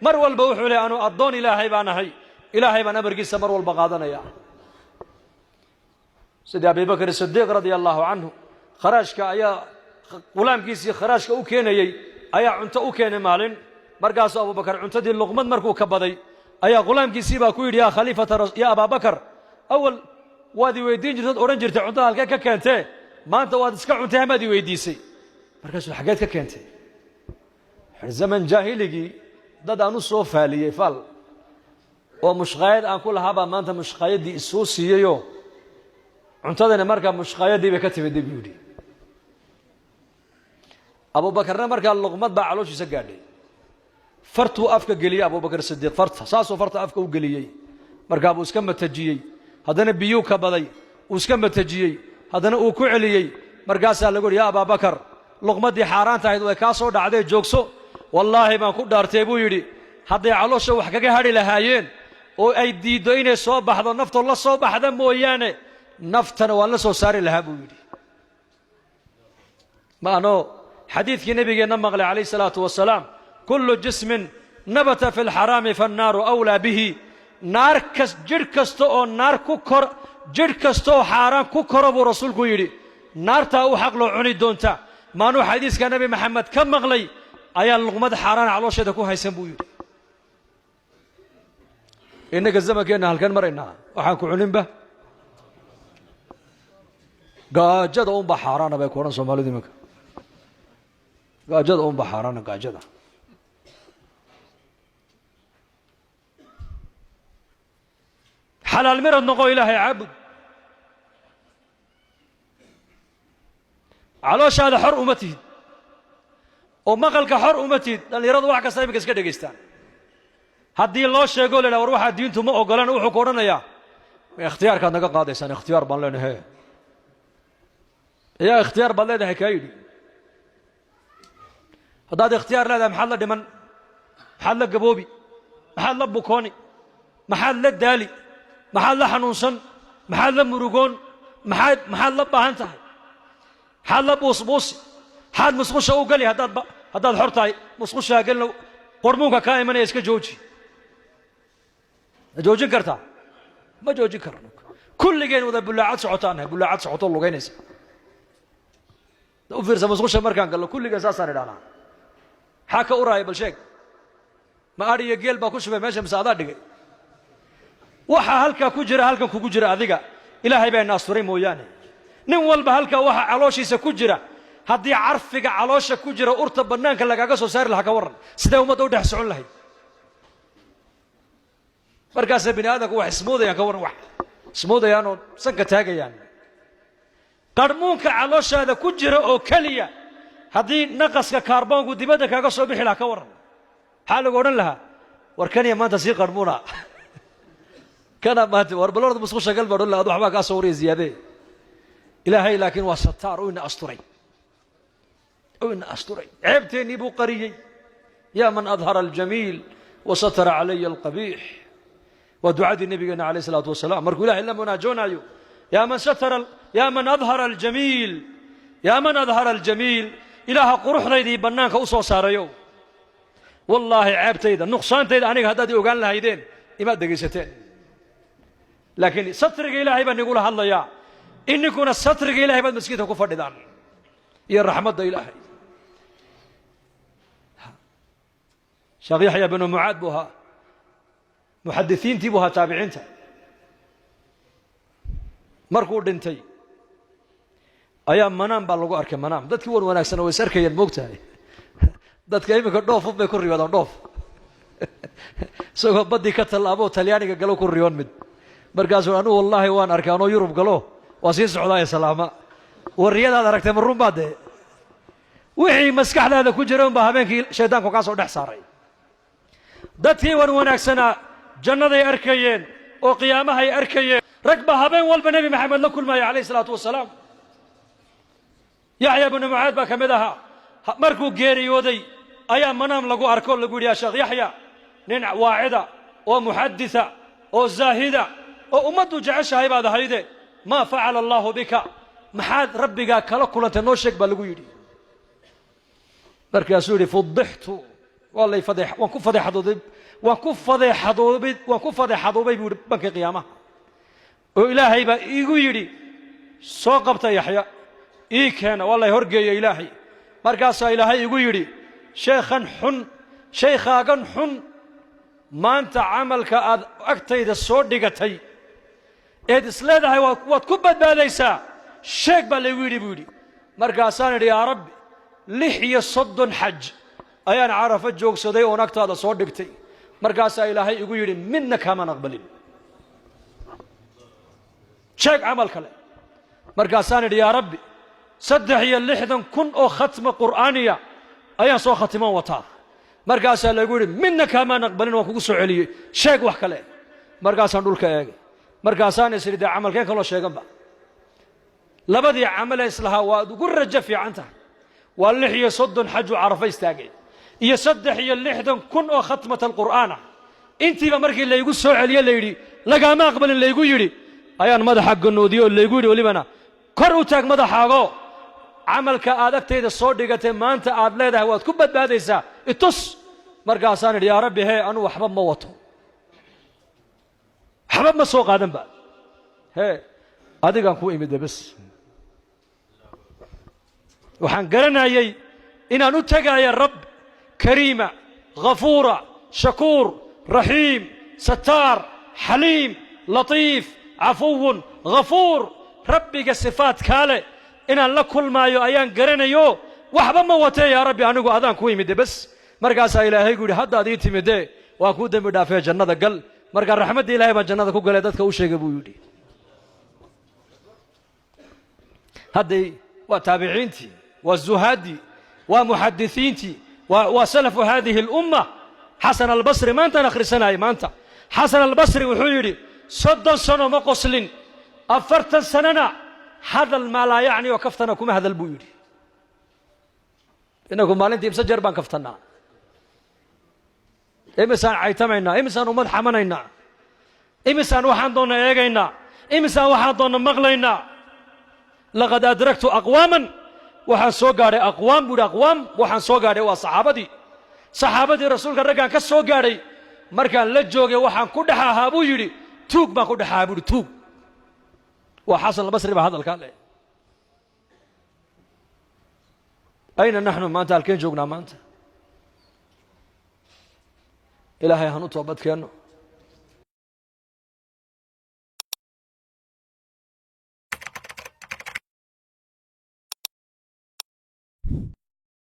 Mar walba wuxuu leey, anuu addoon Ilaahay baan ahay, Ilaahay baan amarkiisa mar walba qaadanaya. Sidii Abibakr Sidiiq radia allahu canhu, kharaashka ayaa ghulaamkiisii kharaashka u keenayey ayaa cunto u keenay maalin. Markaasuu Abubakar cuntadii luqmad markuu ka baday ayaa ghulaamkiisii baa ku yidhi, "Yaa khaliifata, yaa Abaabakar, awal waad i weydiin jirtood odhan jirtay cuntada halkee ka keentee, maanta waad iska cuntay, hamaad i weydiisay?" Markaasuu, "Xaggeed ka keentay?" "Zaman jaahiligii dad aan u soo faaliyey faal oo mushqaayad aan ku lahaabaa maanta mushqaayaddii isoo siiyeyoo cuntadani markaa mushqaayaddii bay ka timid," buu yidhi. Abubakarna markaa luqmad baa calooshiisa gaadhay, fartuu afka geliyey Abubakar Sidiiq, farta saasuu farta afka u geliyey. Markaa buu iska matajiyey, haddana biyuu ka baday, uu iska matajiyey, haddana uu ku celiyey. Markaasaa lagu yidhi, "Ya Abaabakar, luqmaddii xaaraanta ahayd way kaa soo dhacday, joogso." "Wallaahi baan ku dhaartay," buu yidhi, "hadday caloosha wax kaga hadhi lahaayeen oo ay diiddo inay soo baxdo, naftoo la soo baxda mooyaane, naftana waan la soo saari lahaa," buu yidhi. Ma anoo xadiidkii nabigeenna maqlay calayh salaatu wasalaam, "Kullu jismin nabata fi lxaraami fannaaru awlaa bihi." Naar kas, jidh kasta oo naar ku kor, jidh kasta oo xaaraan ku koro, buu rasuulku yidhi, naartaa u xaq loo cuni doonta. Maanuu xadiiska Nebi Maxamed ka maqlay ayaa luqmad xaaraan caloosheeda ku haysan, buu yidhi. Innaga zamankeenna halkan maraynaa, waxaan ku cuninba gaajada unbaa xaaraana bay ku odhan Soomaalidu iminka. Gaajada unbaa xaaraana, gaajada. Xalaal mirad noqo, Ilaahay caabud, calooshaada xor uma tihid oo maqalka xor uma tihid. Dhallinyaradu wax kasta iminka iska dhegaystaan. Haddii loo sheego la yidhaha, "War waxaa diintu ma ogolan," wuxuu ku odhanayaa, "Ikhtiyaarkaad naga qaadaysaan, ikhtiyaar baan leenahay." Yaa ikhtiyaar baad leedahay kaa yidhi? Haddaad ikhtiyaar leedahay, maxaad la dhiman? Maxaad la gaboobi? Maxaad la bukooni? Maxaad la daali? Maxaad la xanuunsan? Maxaad la murugoon? Maxaad la baahan tahay? Maxaad la buusbuusi? Maxaad musqusha u geli? Haddaad xor tahay, musqushaa gelina, qormuunka kaa imanaya iska jooji. Ma joojin kartaa? Ma joojin karno. Kulligeen wada bullaacad socotaan nahay, bullaacad socotoo lugaynaysa. U fiirsa, musqusha markaan gallo kulligeen saasaan idhahnaa. Maxaa ka uraaya? Bal sheeg. Ma adhi iyo geel baa ku shubay meesha mise adaa dhigay? Waxaa halkaa ku jira halkan kugu jira adiga, Ilaahay baa ina asturay mooyaane. Nin walba halkaa waxa calooshiisa ku jira, haddii carfiga caloosha ku jira urta bannaanka lagaaga soo saari lahaa, ka warran sidee ummadda u dhex socon lahayd? Markaasa bini aadamku wax ismoodayaan, ka warran, wax ismoodayaan oo sanka taagayaan. Qarmuunka calooshaada ku jira oo keliya haddii naqaska kaarboonku dibadda kaaga soo bixi lahaa, ka warran, maxaa lagu odhan lahaa? "War kaniya maanta sii qarmuuna kana maanta, war balorda musqusha gal," baa odhan lahaa, "ad waxbaa kaa soo waraya ziyaadee." Ilaahay laakiin waa sataar, uu ina asturay, uu ina asturay, ceebteennii buu qariyey. Yaa man adhara aljamiil wa satara calaya alqabiix, waa ducadii nabigeena alayh isalaatu wasalaam markuu ilahay la munaajoonaayo. Yaa man satara, yaa man adhara aljamiil, yaa man adhara aljamiil, Ilaaha quruxdaydii bannaanka u soo saarayo, wallaahi ceebtayda, nuqsaantayda aniga haddaad i ogaan lahaydeen imaad dhegaysateen, laakiin satriga Ilaahay baan nigula hadlayaa. Ininkuna satriga Ilahay baad maskiidka ku fadhidaan iyo raxmadda Ilaahay. Sheekh Yaxya binu Mucaad buu ahaa, muxadisiintii buu ahaa taabiciinta. Markuu dhintay ayaa manaam baa lagu arkay. Manaam dadkii wan wanaagsana way is arkayaan, moogtahay. Dadka iminka dhoof un bay ku riyoodaan. Dhoof isagoo baddii ka tallaaboo Talyaaniga galo ku riyoon mid. Markaasuu, "Anugu wallaahi waan arkay anoo Yurub galo, waa sii socdaaye salaama." Wariyadaad aragtay ma run baa dee? Wixii maskaxdaada ku jira unbaa habeenkii shaydaanku kaa soo dhex saaray. Dadkii wan wanaagsanaa jannaday arkayeen oo qiyaamahay arkayeen. Rag baa habeen walba Nebi Maxamed la kulmaya calayh isalaatu wasalaam. Yaxya binu Mucaad baa ka mid ahaa. Markuu geeriyooday ayaa manaam lagu arko, lagu yidhi, "Yaa Sheekh Yaxya, nin waacida oo muxaditha oo zaahida oo ummaddu jeceshahay baad ahayde, maa facala allaahu bika? Maxaad rabbigaa kala kulantay? Noo sheeg," baa lagu yidhi. Markaasuu yidhi, "Fudixtu." Waa lay fadeex, waan ku fadeexadoobay, waan ku fadeexadoobay, waan ku fadeexadoobay buu yidhi bankii qiyaamaha. Oo Ilaahay baa iigu yidhi: "Soo qabta Yaxya, ii keena." Waa lay horgeeya Ilaahay. Markaasaa Ilaahay igu yidhi: "Sheekhan xun, shaykhaagan xun, maanta camalka aad agtayda soo dhigatay eed isleedahay waad ku badbaadaysaa, sheeg," baa laygu yidhi buu yidhi. Markaasaan idhi: "Yaa Rabbi, 36 xaj ayaan Carafo joogsaday oon agtaada soo dhigtay." Markaasaa Ilaahay igu yidhi: "Midna kaamaan aqbalin, sheeg camal kale." Markaasaan idhi: "Yaa Rabbi, 63,000 oo khatma qur'aaniya ayaan soo khatiman wataa." Markaasaa lagu yidhi: "Midna kaamaan aqbalin, waan kugu soo celiyey, sheeg wax kale." Markaasaan dhulka eegay, markaasaan is idhi: "Dee camalkeen kaloo sheeganba?" Labadii camalee islahaa waad ugu rajo fiican tahay waa 36 xaju Carafo istaagay iyo 63,000 oo khatmat alqur'aan ah. Intiiba markii laygu soo celiye, layidhi "Lagaama aqbalin" laygu yidhi, ayaan madaxa ganoodiyey oo laygu yidhi welibana: "Kor u taag madaxaago, camalka aad agtayda soo dhigatay maanta aad leedahay waad ku badbaadaysaa itus." Markaasaan idhi: "Yaa Rabbi, hee, anuu waxba ma wato, waxba ma soo qaadanba, hee, adigaan ku imidba bes. Waxaan garanayay inaan u tegaya Rabb kariima, ghafuura, shakuur, raxiim, sataar, xaliim, latiif, cafuwun ghafuur, Rabbiga sifaadkaa leh inaan la kulmaayo ayaan garanayo. Waxba ma watee, yaa Rabbi, anigu adaan ku imide bes." Markaasaa Ilaahay gu yidhi: "Haddaad ii timidee, waan kuu dembi dhaafee, jannada gal." Markaa raxmadda Ilahay baan jannada ku galay, dadka u sheegay buu yidhi. Hadday waa taabiciintii, waa zuhaaddii, waa muxadisiintii, waa salafu haadihi alumma. Xasan Albasri maantaan akhrisanayay maanta. Xasan Albasri wuxuu yidhi: 30 sano ma qoslin, 40 sanona hadal maalaa yacni oo kaftana kuma hadal, buu yidhi. Inagu maalintii imse jeer baan kaftannaa? Imisaan caytamaynaa? Imisaan ummad xamanaynaa? Imisaan waxaan doonna eegaynaa? Imisaan waxaan doonna maqlaynaa? Laqad adraktu aqwaaman, waxaan soo gaadhay aqwaam, buu yidhi. Aqwaam waxaan soo gaadhay waa saxaabadii, saxaabadii Rasuulka. Raggaan ka soo gaadhay markaan la joogay, waxaan ku dhex ahaa, buu yidhi, tuug baan ku dhex ahaa, buu yidhi, tuug. Waa Xasan Albasri baa hadalkaa leh. Ayna naxnu maanta? Halkeen joognaa maanta? Ilaahay hanu toobad keenno.